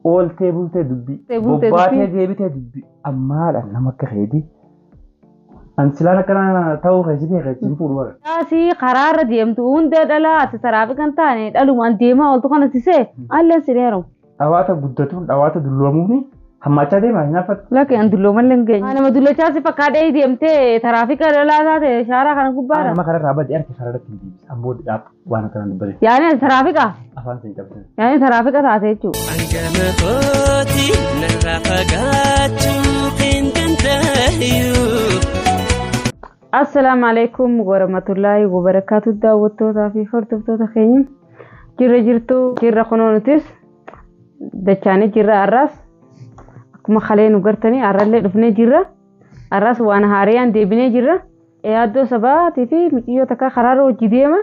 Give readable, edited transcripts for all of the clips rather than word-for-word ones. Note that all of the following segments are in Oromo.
Ooltee bultee dubbii. Bultee Bobbaatee dubbii. Deebitee dubbii. Ammaadha nama akka keetii. An silaan akkana ta'uu keessi beekaa ittiin fuudhu bara. Asii karaarra deemtu hunda dhalaa ati taraafika hin taane dhalumaan deemaa ooltu kana sisee alleen sin heerumu. Dhawaata guddatuun dhawaata dulloomuun hammaachaa deemaa hin hafatu. Lakki an dulloomallee hin geenye. Nama dullachaa si fakkaadhee deemtee taraafika dhalaa taate shaaraa kana gubbaadha. Nama kanarraa badee harka karaa irratti hin deebisa. An booda dhaab waan akkanaan dubbate. Yaani ati taraafika? Afaan sin cabsan. Yaani taraafika taate jechuudha. Hangama kooti narraa fagaachuu hin danda'u. Assalaamu alaikum warahmatullaahi wabarakaatu daawwattootaa fi hordoftoota keenya. Jirra jirtu jirra kunoo nutis dachaanii jirra har'aas akkuma kalee nu gartanii har'allee dhufnee jirra. Har'aas waan haariyaan deebinee jirra. Yaaddoo sabaatii fi mucayyoo takka karaarra hojii deema.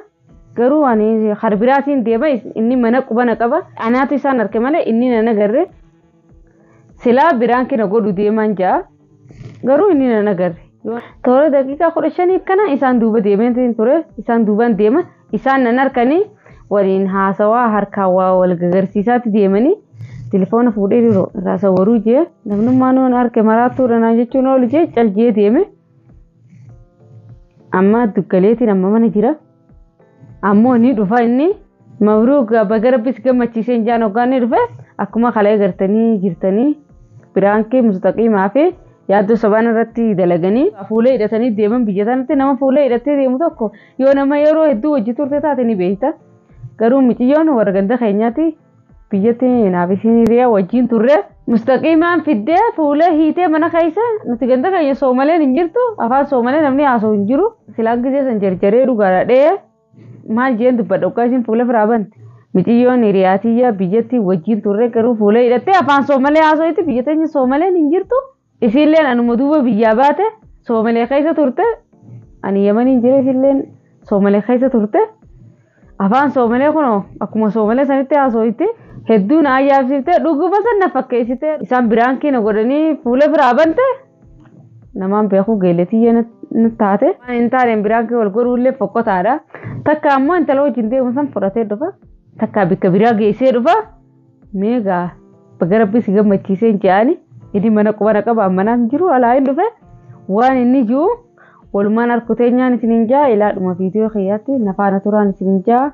Garuu ani harbiraatiin deema inni mana qubana qaba. Anaatu isaan arge malee inni nan agarre. Silaa biraan kina godhu deemaan ja'a. Garuu inni nan agarre. Toora daqiiqaa 15 kana isaan duuba deemee ture. Isaan duubaan deema. Isaan nan harkanii waliin haasawaa harkaan waa wal gagarsiisaatti deemanii telefoona fuudhee jiru irraa sawwaruu jee namnummaa nuun harke maraattuudha naan jechuun oolu jee caljee deeme. Amma duggaleetiin amma mana jira. Ammoo ni dhufa inni mabruuk baga rabbis gammachiiseen jaan hoggaan ni dhufe akkuma kalee gartanii jirtanii biraankii mustaqiimaa fi yaaddoo sabaan irratti dalaganii fuula hidhatanii deeman biyya sanatti nama fuula hidhatee deemu tokko yoo nama yeroo hedduu hojii turte taate ni beekta. Garuu mucayyoon warra ganda keenyaatti biyyatti naaf isin hiriyaa wajjin turre mustaqiimaan fiddee fuula hiitee mana keessa nuti ganda keenya soomaleen hin jirtu afaan soomalee namni haasa'u hin jiru silaan gisee san jarjaree dhugaadha dhee maal jeen dubbadha hoggaa isin fuula biraa bante. Mucayyoon hiriyaatiyyaa biyyatti wajjin turre garuu fuula hidhattee afaan soomalee haasa'utti biyya teenya soomaleen hin jirtu. Isiilleen anuma duuba biyyaa baate soomalee keessa turte ani yamaniin jira isiilleen soomalee keessa turte afaan soomalee kunoo akkuma soomalee sanitti haasa'utti hedduu na ajaa'ibsiiftee dhuguma san na fakkeessite isaan biraan keenya godhanii fuula biraa bante namaan beeku geelletiyya na taate. Waan hin taaneen biraan kee wal godhuullee fokkotaadha. Takka ammoo intala wajjin deemu san fudhatee dhufa. Takka bikka biraa geessee dhufa. Meegaa baga rabbi si gammachiisee hin je'ani. Inni mana qubana qaba manaan jiru alaa hin dhufe. Waan inni jiru walumaan harkutee nyaan isin hin ja'a ilaadhuma viidiyoo kiyyaatti nafaana turaan isin hin ja'a.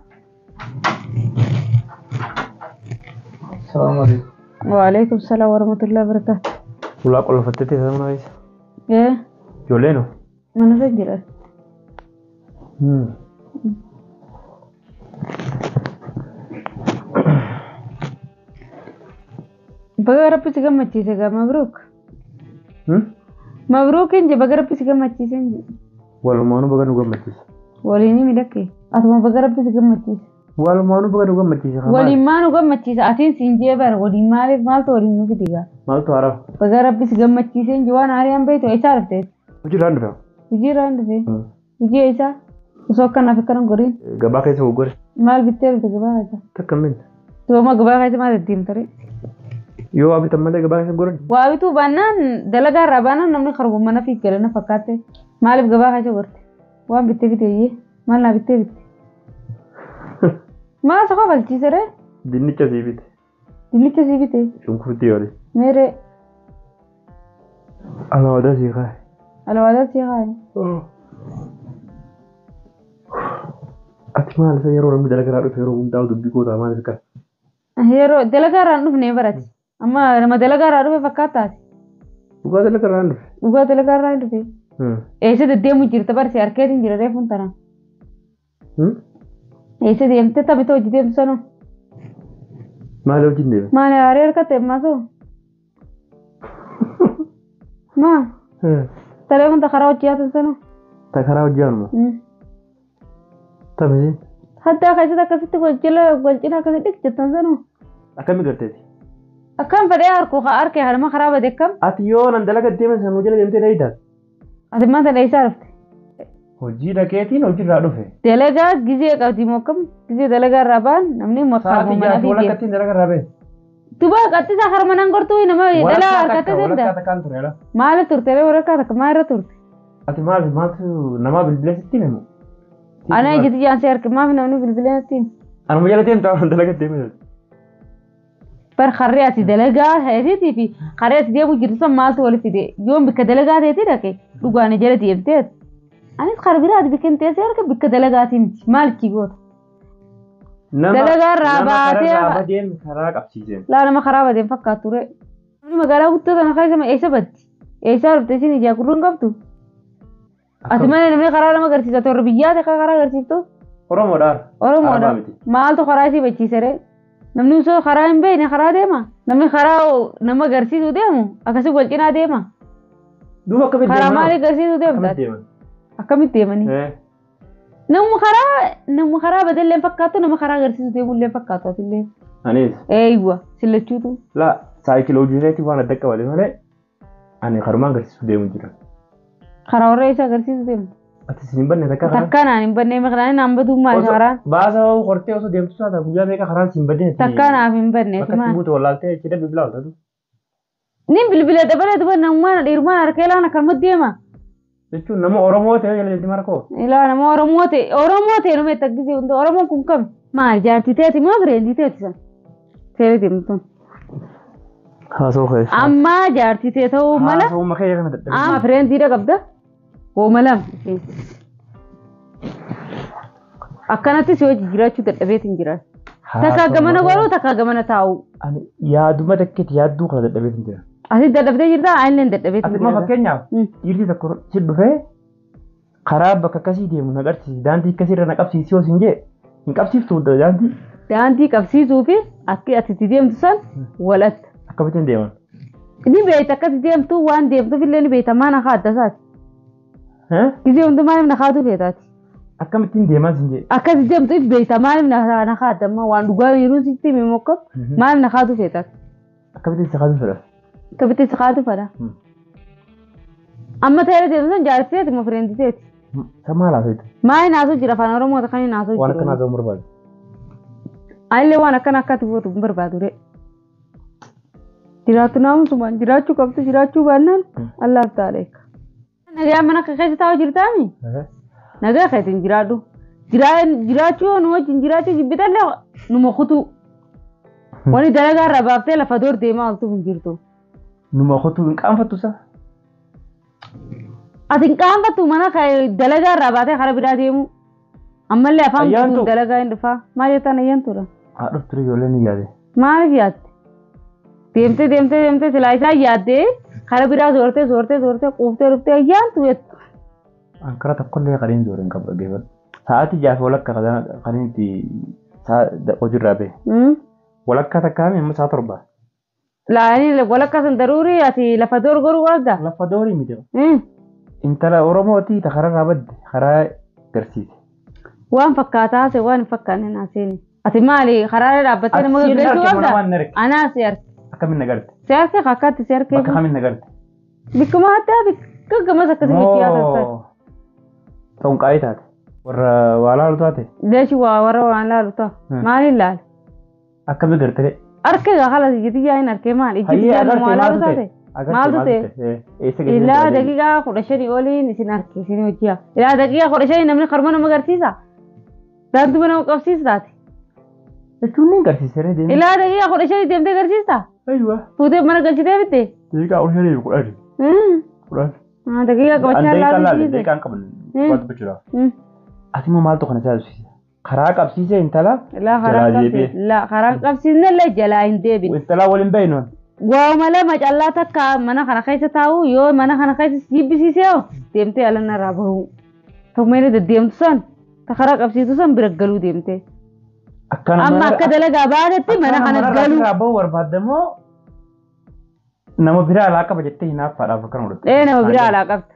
Salaamu alaikum. Waalaikum salaam warahmatullahi wabarakatuh. Ulaa qollofattee teessuma mana keessa. Ee Ijoolleen hoo? Mana san jira. Baga rabbi si gammachiise gaa mabruuk. Mabruuk hin je baga rabbi si gammachiise hin je. Walumaanuu baga nu gammachiise. Waliin midhakke. Atuma baga rabbi si gammachiise. Walumaanuu baga nu gammachiise. Waliin maa nu gammachiise atiin siin jee bara waliin maaliif maaltu waliin nu fidi gaa. Maaltu haaraaf? Baga rabbi si gammachiise hin je waan haariyaan beektu eessaa dhufte? Hojiirraan dhufe. Hojiirraan dhufe. Hojii eessaa? Osoo akkanaaf akkana goriin. Gabaa keessa goggore. Maal bittee dhufte gabaa keessa? Takka min. Tooma gabaa keessa maal ittiin ture? Yoo waa bitan malee gabaa keessa goran. Waa bituu baannaan dalagaa irraa baannaan namni karuma mana fi galana fakkaatte. Maaliif gabaa keessa gorte? Waan bittee fite iyyee maal naa bittee bitte? Maal isa kofalchiise ree? Dinnicha sii bite. Dinnicha sii bite? Shunkurtii wali. Meeree? Alawaadaa sii kaaye. Alawaadaa sii kaaye. Ati maal isa yeroo namni dalagaa irraa dhufe yeroo hundaa'u dubbii gootaa maaliif kana? Yeroo dalagaa irraa hin dhufne barati. Amma nama dalagaa irraa dhufe fakkaataati. Dhugaa dalagaa irraa hin dhufe. Dhugaa dalagaa irraa hin dhufe. Eessa deddeemu jirta barsi harkeetiin jira reefuun tana. Eessa deemtee taphata hojii deemtu sanoo? Maal hojiin deeme? Maal haaree harkatte ammaa soo? Maa? Telefoon ta karaa hojii haatan sanoo? Ta karaa hojii haanuma? Taphisiin. Haddaa keessatti akkasitti wal jala wal cina akkasitti dhiqjettan sanoo? Akkamii garteeti? Akkam fedhee harku harkee harma karaa bade akkam? Ati yoo nan dalaga deeman sanuu jala deemtee dhayitaa? Ati maal tan eessaa dhufte? Hojii dhaqeetiin hojiirraa dhufe. Dalagaa gizee qabdi moo akkam? Gizee dalagaa irraa ba'an namni Sa'aatii harma mana ja'a fi deema. walakkaatti dalagaa irraa ba'e. Duba qaxxisaa harma nan gortuu nama dhalaa Walakkaa harkattee takka deemta. walakkaa takkaan ture ala. Maaliif turte ree walakkaa takka maal irra turte? Ati maal maaltu namaa bilbilee sitti himu? Ana ijji jaansee harke maaf namni bilbilee natti himu? Anuma jala deemta waan dalagaa deemee. Bar harree ati dalagaa ta'eetii fi harree ati deemu jirtu san maaltu walitti fide? Yoom bikka dalagaa ta'eetii dhaqe dhugaan jala deemtee anis kara biraati bikka hin teessee harka bikka dalagaatii miti maal itti goota? Dalagaa irraa baatee Nama karaa badeen karaa qabsiiseen. Laa nama karaa badeen fakkaatu ture. Namni magaalaa guddoo tana keessa eessa baddi? Eessaa dhufte isin ijaa gurra hin qabdu? Ati malee namni karaa nama agarsiisa torba biyyaati kan karaa agarsiiftu? Oromoodhaan. Oromoodha. Maaltu karaa isii bachiise ree? Namni osoo karaa hin beekne karaa deema. Namni karaa nama agarsiisuu deemu akkasii wal cinaa deema. Duuba akkamitti Karaa maalii agarsiisuu deemta? Akkamitti deemanii? Namni karaa badellee hin fakkaattu nama karaa agarsiisuu deemullee hin fakkaattu atillee. Anis. Eeywa sillachuutu. Laa saayikilii hojii waan adda qabate malee ani karumaan agarsiisuu deemu jira. Karaa warra isa agarsiisuu deemu. Ati isin hin banne takka karaa. Takka naan hin banne maqaan naan baduu maali karaan? Baasa hortee osoo deemtu saata guyyaa meeqa karaan siin badne. Takka naaf hin banne. Bakka itti buute wallaaltee cidha bilbilaa oltatu. Ni bilbila dabalee duba namummaan dhiirumaan harka ilaan akkanumatti deema. Jechuun nama Oromoo ta'e jala jetti markoo. Ilaa nama Oromoo ta'e Oromoo ta'e nama itti aggisee hunda Oromoon kun kami? Maal jaartii teeti moo fireentii teeti san? Seera deemtuun. Haasoo keessa. Amma jaartii tee ta'uu mala. Haasoo makee kana dadhabee. Amma fireentiidha qabda. Hooma lama. Akkanatti si hojii jiraachuu dadhabeetiin jira. Takka gamana goruu takka gamana taa'u. Ani yaaduma takkeetti yaadduu kana dadhabeetiin jira. Ati dadhabdee jirtaa anillee dadhabeetiin Ati immoo jira. fakkeenyaaf dhiirri tokko si dhufee karaa bakka akkasii deemu na qabsiisi daandii akkasii irra na qabsiisi yoo siin jee hin qabsiiftu daandii. Daandii qabsiisuu fi akki ati itti deemtu san walatta. Akkamittiin deeman? Ni beekta akkati deemtu waan deemtuuf illee ni beekta maan akka adda isaati. Gisee hundumaa namni kaatu feetaati. Akkamittiin deemaa siin jee? Akkati deemtu if beekta maaliif na kaadda amma waan dhugaa yeroo sitti hime mokkam maaliif na kaatu feetaati? Akkamittiin si kaatu fedha? Akkamittiin si kaatu fedha? Amma ta'ee deemtu san jaarsi moo fireentii teeti? Sa maal haasofte? Maali naasoo jira afaan Oromoo kan naasoo jira. Waan akkanaa ta'uu barbaadu. Anillee waan akkana akkati gootu hin barbaadu ree. Jiraattu naamusumaan jiraachuu qabdu jiraachuu baannaan Allaaf taaleeka. Nagaa mana keessa taa'u jirtaami? Nagaa keetiin jiraadhu. Jiraachuu nu wajjin jiraachuu jibbitallee numa kutuu. Wani dalagaa irraa baaftee lafa door deemaa oltuuf hin jirtu. Numa kutuu hin qaanfattu sa? Ati hin qaanfattu mana dalagaa irraa baatee karaa biraa deemu. Ammallee afaan kutuun dalagaa hin dhufaa. Maal jettaan ayyaantuudha? Haa dhuftu ijoolleen ni yaade. Maaliif yaadde? Deemtee deemtee deemtee silaa isaa yaaddee karaa biraa zoortee zoortee zoortee quuftee dhuftee ayyaantu jettu. Ankara tokkollee qareen zooreen qabu dhaggeeffadhu. Sa'aatii jaaf walakka kan itti hojiirraa bahe. Walakka takkaame amma sa'a 7. Laani walakka san daruurii ati lafa door goruu qabda? Lafa doorii miti. Intala Oromooti ta kararraa badde karaa garsiise. Waan fakkaataa haase waan hin fakkaanne naaseeni. Ati maali karaarra dhaabbattee nama gaggeessuu qabda? Anaa si arge. Akkamiin na garte? Si arge akkaatti si arge. Bakka kamiin na garte? Bikkuma addaa bikka gamas akkasii miti yaadatan. Xonqaayii taate. Warra waa laalu taate? Leeshi waa warra waan laalu ta'a. Maaliin laala? Akkamiin garte? Arke gaa haala ijji yaa'iin arke maal? Ijji yaa'iin waa laalu taate? Maaltu ta'e? Ilaa daqiiqaa 15 oliin isin arke isin hojii. Ilaa daqiiqaa 15 namni karma nama agarsiisa. Daandii nama qabsiisa taate. Jechuun ni agarsiisa ree deemee. Ilaa daqiiqaa 15 deemtee agarsiista? Aywa. Fuutee mana galchitee bitte? Daqiiqaa 15 10. 10. Daqiiqaa qabachaa laalu. Daqiiqaan qaban waan dubbachuu. Ati immoo maaltu kana siyaasisiisa? Karaa qabsiisee intala jalaa deebi'e. Laa karaa qabsiisne illee jalaa hin deebine. Intala waliin bahinuun. Waa malee macallaa takka mana kana keessa taa'u yoo mana kana keessa jibbisiisee hoo deemtee ala narraa bahu. Tokkummaa deddeemtu san ta karaa qabsiisu san bira galuu deemtee. Amma akka dalagaa baatetti mana kana galuu. Akka bahu barbaadamoo nama biraa alaa qaba jettee hinaaffaadhaaf akkana godhatte. Ee nama biraa alaa qabda.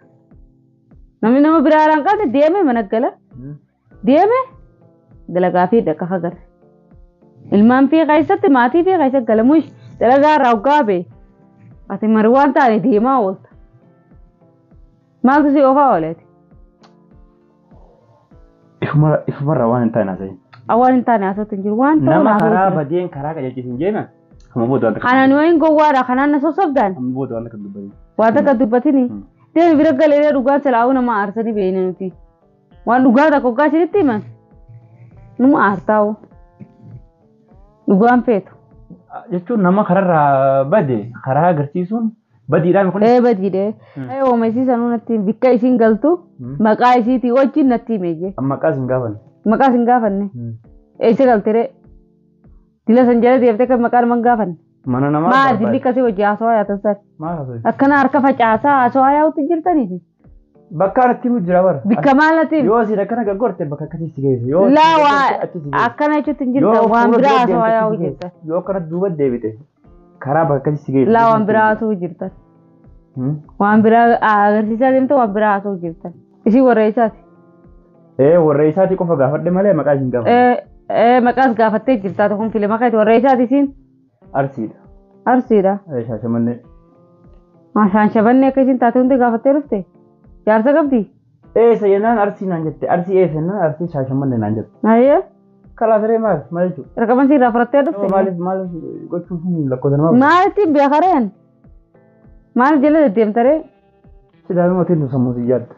Namni nama biraa alaa hin qabne deemee mana gala. Deemee dalagaa fi dhaqa agarre. Ilmaan fi keessatti maatii fi keessatti galamuush dalagaa irraa hoggaa ba'e. Ati mari waan taane deemaa oolta. Maaltu si oofaa ooleeti? Ifumarraa waan hin taane haasa'in. Waan hin taane haasa'utu hin jiru. Waan ta'u Nama karaa badeen karaa qajeelchisin jeena. Amma booda waan takka. Kanaan wayin gowwaadha kanaan na sossobdaan. Amma booda waan takka dubbatin. Waan takka dubbatini. Deemi bira galee dhugaan silaa'uu nama aarsanii beeyna nuti. Waan dhugaa takka hoggaa isinitti himan. Numa aartaa'u. Dhugaan feetu. Jechuun nama kararraa bade karaa agarsiisuun badiidhaan kun. Ee badiidhe. Ee oomishii sanuu natti bikka isiin galtu maqaa isiitii wajjin natti hime. Maqaa isin gaafanne. Maqaa isin gaafanne. Eessa galtere? Dila san jala deemtee kan maqaa naman gaafanne. Mana namaa. Maal dilli akkasii hojii haasawaa yaatan san. Maal haasawaa? Akkana harka facaasaa haasawaa yaa'utti jirtaniiti. Bakka anatti himu jira bara. Bikka maal natti himu? Yoo asiin akkana gaggorte bakka akkasii si geesse. Yoo Laa waa akkana jechuutti hin jirtan waan biraa haasawaa yaa'u jirtan. Yoo akkana duuba deebite karaa bakka akkasii si geesse. Laa waan biraa haasawuu jirtan. Waan biraa agarsiisaa deemte waan biraa haasawuu jirtan. Isin warra isaati. Ee warra isaati qofa gaafadhe malee maqaa isin gaafadhe. Ee maqaas gaafattee jirta kun file maqaa warra isaati isin. Arsiidha. Arsiidha. Ee Shaashamannee. Shaashamannee akka isin taate hundi gaafattee dhufte? Jaarsa qabdi? Eessa jennaan Arsii naan jette. Arsii eessa jennaan Arsii Shaashamannee naan jette. Ayyee. Kalaas ree maal maal jechuudha? Raqaban sirraa fudhattee dhufte? Maaliif maaliif gochuuf lakkoofsa namaa? Maal ittiin beekareen? Maal jala deddeemtaree? Sidaanuma ta'e sammuu si yaaddu.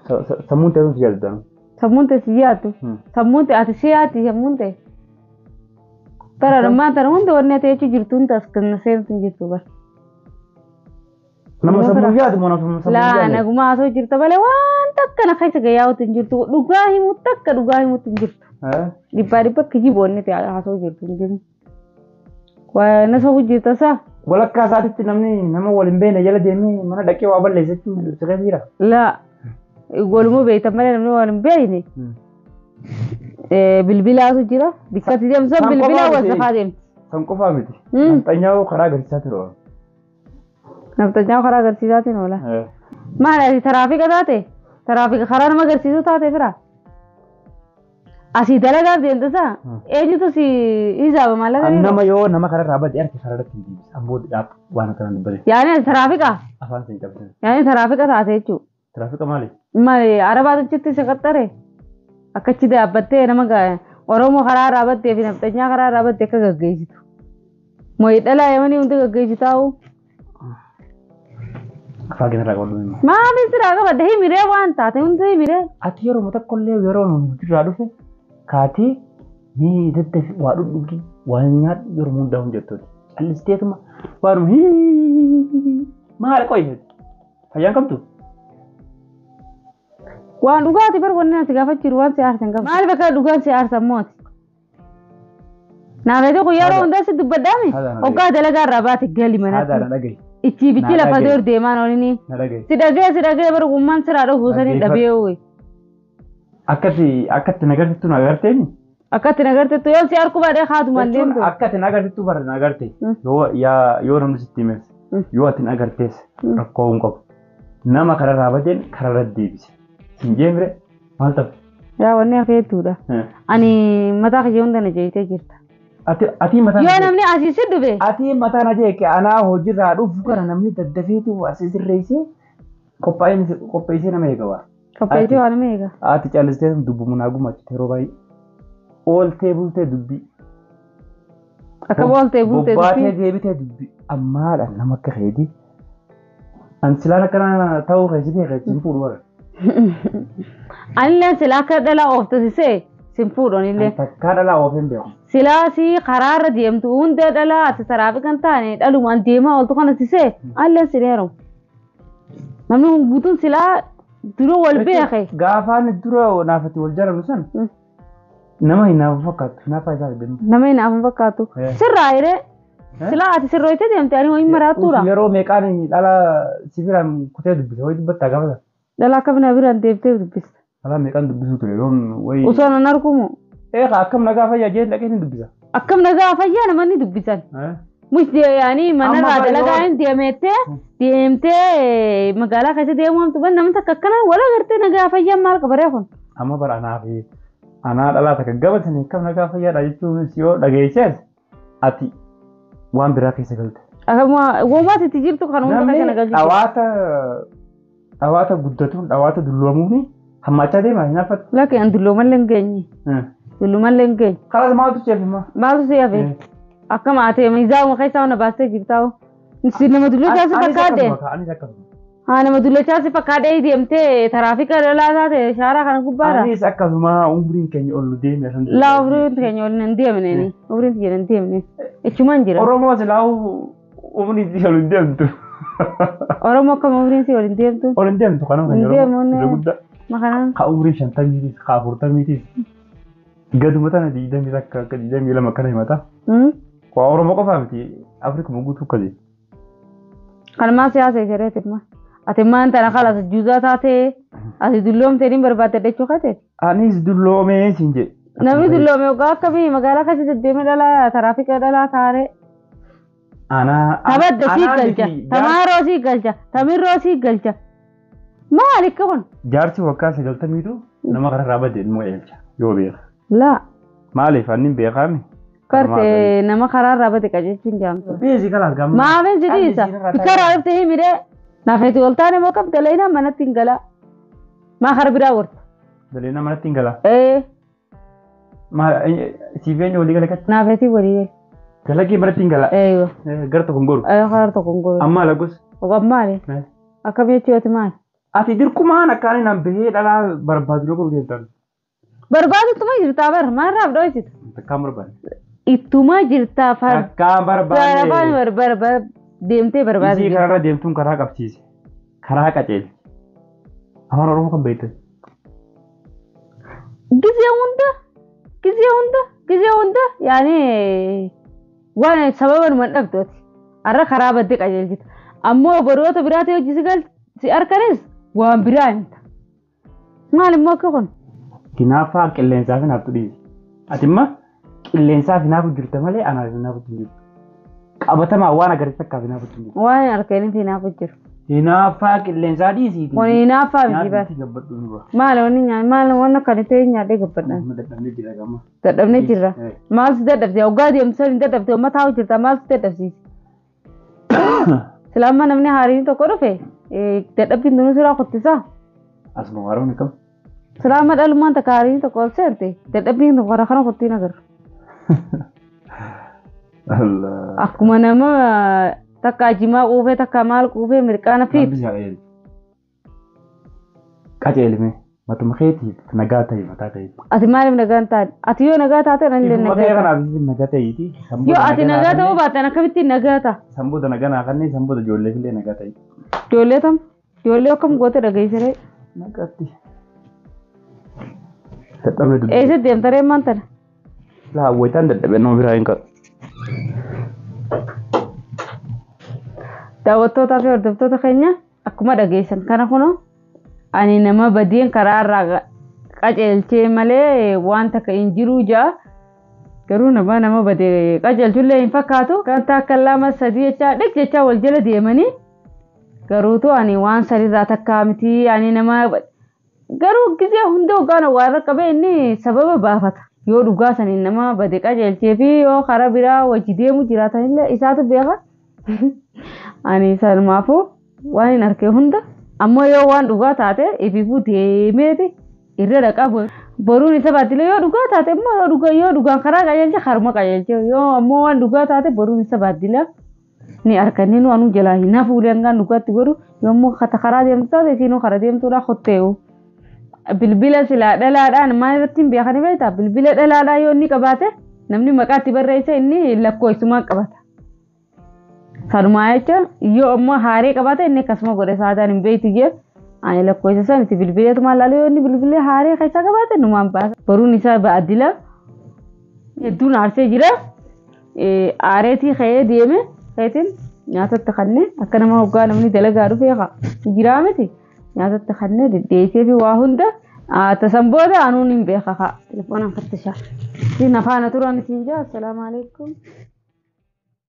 Sammuun ta'e si yaaddu. Sammuun ta'e si yaaddu. Sammuun ta'e ati si yaaddi sammuun ta'e. Tara dhummaan tara hundi wanni ati jechuu jirtu hundi as kan seentu hin jirtu bara. Nama sammuu yaadu moo nama sammuu Laa yaadu? naguma haasoo jirta malee waan takka na keessa gayaa'utu hin jirtu. Dhugaa himuu takka dhugaa himuutu hin jirtu. Dhibbaa dhibba kijiboonni ta'e haasoo jirtu hin jirtu. Waa na sabu jirta saa? Walakkaa isaatitti namni nama wal hin beekne jala deemee mana dhaqee waa balleessa jechuun si keessa jira. Laa waluma beektan malee namni wal hin beekne. Bilbilaatu jira. Bikkatti deemsan bilbilaa wal safaa deemti. San qofaa miti. Nafxanyaa karaa agarsiisaa ture. Nafxanyaa karaa agarsiisaatiin oola. Maal ati taraafika taate? Taraafika karaa nama agarsiisuu taate fira? Asii dalagaaf deemta saa? Eenyutu si hisaaba maallaqa? Nama yoo nama kararraa bade harka karaa irratti hin deebisa. Amboo dhaab waan akkanaa dubbate. Yaani ati taraafika? Afaan sin cabsan. Yaani taraafika taate jechuudha. Taraafika maali? Maali arabaatu achitti si qaxxare? Akkachi dhaabbattee nama Oromoo karaa dhaabattee fi nafxanyaa karaa dhaabattee akka gaggeessitu. Mooyi dhalaa yamanii hundi gaggeessitaa'u. Afaan keessa irraa qabadhu. Maaliif siraa qabadde himiree waan taate hundi himiree. Ati yeroo tokkollee yeroo nuti irraa dhufe kaatee ni daddafi waa dhudhugi waa nyaadhu yeroo hundaa hin jettuuti. Callisteetuma waanuma maal qoyyeeti? Fayyaan qabdu? Waan dhugaati bar wanni ati gaafa jiru waan si aarsan qabdu. Maaliif akka dhugaan si aarsan mooti? Naafeeti kun yeroo hundaa si dubbadhaami? Hoggaa dalagaa irraa baate gali manatti. Ichi bichi lafa dur deemaan olini. Si dhagee bar gummaan siraa dhufu sanii dhabee ooyi. Akkatti nagartittu nagarteeni? Akkatti nagartittu yoo si harku baadhee haatu mallee. Akkatti nagartittu bara nagarte. Yoo namni sitti himes yoo ati nagartees rakkoo hin qabu. Nama kararraa badeen kararra deebise. Sin jeemre maal ta'u? Yaa wanni hafe hedduudha. Ani mataa kiyya hunda na jeeqtee jirta. Ati mataa. Yoo namni asii si dhufe. Ati mataa na jeeqe anaa hojiirraa dhufu kana namni daddafeeti waa si sirreessee qopheessee nama eega waa. Qopheessee waa nama eega. Ati callistee dubbumu naa gumaachite yeroo baay'ee. Ooltee bultee dubbii. Akka ooltee bultee dubbii. Bobbaatee deebitee dubbii. Ammaadha nama akka keetii. An silaan akkana ta'uu keessi beekaa sin fuudhu bara. Anillee silaa akka dhalaa ooftasisee sin fuudhu anillee. Takkaa dhalaa oofeen beeku. Silaa si karaarra deemtu hundee dhalaa ati saraafi kan taane dhalumaan deemaa ooltu kana sisee anillee sin heerumu. Namni kun guutuun silaa dura wal beeke. Gaafaan dura naafati wal jaalannu san nama hinaafu fakkaatu hinaafaa isaa fidanii. Nama hinaafu fakkaatu. Sirraa hiree silaa ati sirrooyitee deemte ani ho'i maraattuudha. Yeroo meeqaan dhala si biraan kutee dubbise ho'i dubbattaa gaafa sana. Dhala akka bina biraan deemtee dubbista. Dhala meeqaan dubbisuu ture yoon wayi. Osoo nan argumu. Eegaa akkam nagaa fayyaa jeen dhaqee ni dubbisa. Akkam nagaa fayyaa namoonni dubbisan. Mush yaani manarraa dalagaa hin deemtee magaalaa keessa deemuu hamtu ban namni takka akkana wal agartee nagaa fayyaa maal qabaree kun. Amma bara anaa fi anaa dhalaa takka gabatanii akkam nagaa fayyaadha jechuun yoo dhageessees ati waan biraa keessa galte. Akkuma uumaatti itti jirtu kan hunda keessa nagaa jirtu. Dhawaata guddatuun dhawaata dulloomuun hammaachaa deema hin hafatu. Lakkee an dulloomallee hin geenye. Dulloomallee hin geenye. Kalaas maaltu si hafe? Maaltu si hafe? Akkama ati miizaanuma keessaa na baastee jirtaa. Si nama dulloo taasisu fakkaate. Anis akkasuma. Haa nama dullachaa si fakkaatee deemtee taraafika lolaa taate shaaraa kana gubbaarra. Anis akkasuma umriin keenya ol nu deeme alhamdulillah. Laa umriin keenya ol hin deemne umriin keenya hin deemne ichumaan jira. Oromoo silaa umriin si ol hin deemtu. Oromoo akkam umriin si ol hin deemtu. Ol hin deemtu kanama Hin keenya deemu, Oromoo ne. irra guddaa. Makanaan Ka umriin 50tiis ka 40tiis gaduma tana 21 akka 22 akkana himata. Waa Oromoo qofaa miti Afrikuma guutuu akkasii. Kanumaa siyaasa isheereeti imma. Ati maan tana kalas juuzaa taatee ati dulloomtee ni barbaadde jechuu kateeti. Anis dulloomee siin jedhe. Namni dulloome waggaa akkamii magaalaa keessa deddeemee dhalaa taraafika dhalaa taaree. Anaa. Tabadda sii anaa galcha, miti, tamaaroo sii galcha, tamirroo sii galcha. Maali akka kun? Jaarsi waggaa 90tu nama kanarraa bade immoo eelcha yoo beeka. Laa Maaliif anni beekaami? karte nama karaarraa bade qajeelchuun jaamtu. Beezi kalaas gaama. Maafin si dhiisa? Karaa dhufte himidee. Naafeeti ol taane moo qabda leena manatti hin galaa. Maa kara biraa gorta? Daleena manatti hin galaa. Ee Maal siif eenyu walii gala katti? naafeeti walii gala. Dalagee manatti hin galaa. Eeyyo Gara tokko hin goru. karaa tokko hin goru. Amma alagus. Ogaan maali? Akkam jechuuti maali? Ati dirqumaan akkaan hin bahee dhalaa barbaadu yoo godhu deemtan. Barbaadu ittuma jirtaa bara maalirraaf dho'isitu? Takkaan barbaanne. Ittuma jirtaa Takkaan barbaanne. farda deemtee barbaadu. Isii karaarra deemtuun karaa qabsiise. Karaa qaceelche. Afaan Oromoo kan beektan. Gizee hunda gizee hunda gizee hunda yaani waan sababa numa hin dhabdooti. Har'a karaa baddee qajeelchita. Ammoo baroota biraatti hojii si gal si harkanis waan biraa himta. Maal immoo akka kun? Hinaaffaa qilleensaaf hinaaftu dhiisi. Ati imma qilleensaaf hinaafu jirta malee anaaf hinaafu hin jirtu. Qabatamaa waan agarsiisa akkaaf hinaafu hin jirtu. Waan hin harkaniif hinaafu jiru. Hinaaffaa qilleensaa dhiisii. Kun hinaaffaa miti bara. Nyaanni gabbadhu nurra. Maal wanni nyaanni maal waan akka ta'e nyaadhee gabbadhaan. Amma dadhabnee jira gama. Dadhabnee jirra. Maal si dadhabse? Hoggaa deemtu san hin dadhabte amma taa'u jirta maal si dadhabsiise? Sila amma namni haariin tokko dhufe dadhabbiin tunuu siraa kottisaa. Asuma waaroon kam? Sila amma dhalummaan takka haariin tokko ol seente dadhabbiin tokko karaa kana kottiin agarra. Allah. Akkuma nama takka jimaa quufee takka maal quufee mirqaana fiitu. Rabbi si haa qajeelchu. Qajeelime matuma keetiif nagaa ta'i mataa ta'e. Ati maaliif nagaa hin taane? Ati yoo nagaa taate ani illee Ifuma nagaa kee ta'a. kanaaf isin nagaa ta'iiti. Yoo ati nagaa ta'uu baatte ani akkamittiin nagaa ta'a? Sanboota nagaa naa kanneen sanboota ijoolleef illee nagaa ta'i. Ijoollee tam? Ijoollee akkam goote dhageessiree? Nagaatti. Dadhabne dubbii. Eessa deemtaree maal tana? Laa wayitaan dadhabee nama biraa hin qabu. Daawwattootaa fi hordoftoota keenya akkuma dhageessan kana kunoo ani nama badeen karaa irraa qajeelchee malee waan takka hin jiru ja'a. Garuu nama nama badee qajeelchullee hin fakkaatu. Kan takka lama sadii jechaa dhiq jechaa wal jala deemanii garuutu ani waan sadiirraa takkaa miti ani nama garuu gizee hunda hoggaan waa irra qabee inni sababa baafata. Yoo dhugaa saniin nama bade qajeelchee fi yoo karaa biraa wajji deemu jiraatanillee isaatu beeka. Ani sanumaafuu waan hin arge hunda ammoo yoo waan dhugaa taate ififuu deemeeti irra dhaqaa boruun isa baadillee yoo dhugaa taate immoo yoo dhugaa yoo dhugaan karaa qajeelche karuma qajeelche yoo ammoo waan dhugaa taate boruun isa baadillee ni arganne nu anuu jalaa hin hafuulee hangaan dhugaatti godhu yommuu karaa deemtu taate isiinuu karaa deemtuudha kottee'u. Bilbila silaa dhalaadhaan maal irratti hin beekani beektaa bilbila dhalaadhaan yoo inni qabaate namni maqaa itti barreesse inni lakkoofsumaan qabata. Sanumaa jecha yoo ammoo haaree qabaate inni akkasuma godhe saataan hin beektu jee ani lakkoofsa san itti bilbileetu maal laalu yoo inni bilbilee haaree keessaa qabaate numaan baasa. Boruun isaa ba'addila hedduun aarsee jira. Aareetii ka'ee deeme ka'eetiin nyaatatti kannee akka nama hoggaa namni dalagaa dhufee jiraa miti nyaatatti kannee deddeebisee fi waa hunda tasan booda anuun hin beeka kaa telefoonaan fattishaa. Nafaana turan isin jaa assalaamu alaikum.